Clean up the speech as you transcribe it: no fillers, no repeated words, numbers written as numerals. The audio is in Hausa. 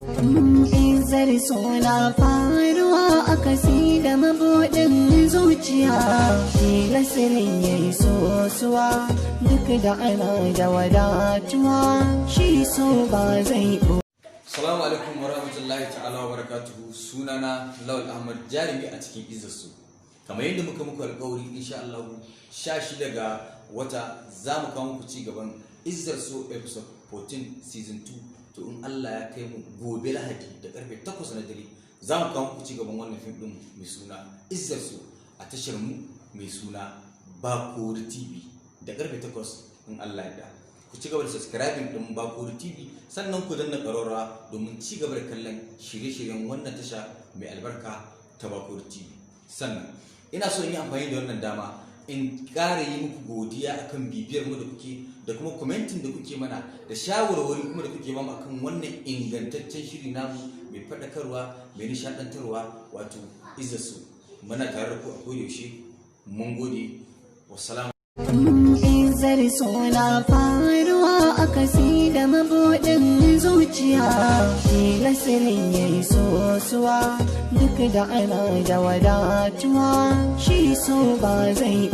Izar suna faruwa a kasi da mabuɗin zuciya. Tilasirin ya yi sosuwa duk da ana da wadatuwa, shi so ba zai. Salamu alaikum wa rahmatullahi ta'ala wa barakatuhu. Sunana Lawal Ahmad, jarumi a cikin Izzar. Kamar yadda muka muku alƙawari, insha Allah 16 ga wata za mu kawo muku ci gaban Izzar So episode 14, season 2. To, in Allah ya kai mu gobe Lahadi da karfe 8 na dare, za mu kawo muku ci gaban wannan fim din mai suna Izzar So a tashar mu mai suna Bakori TV da karfe 8 in Allah ya yarda. Ku ci gaba da subscribing din Bakori TV, sannan ku danna ƙararrawa domin ci gaba da kallon shirye-shiryen wannan tasha mai albarka ta Bakori TV. Sannan ina so in yi amfani da wannan dama in ƙara yi muku godiya akan bibiyar mu da kuke, da kuma commenting da kuke mana, da shawarwari kuma da kuke bamu akan wannan ingantaccen shiri namu mai faɗakarwa, mai nishaɗantarwa, wato Izzar So. Muna tare da ku a kodayaushe. Mun gode. Wassalamu. Izar suna faruwa a kasi da mabuɗin zuciya. Tilasirin ya yi sosuwa duk da ana da wadatuwa, shi so ba zai.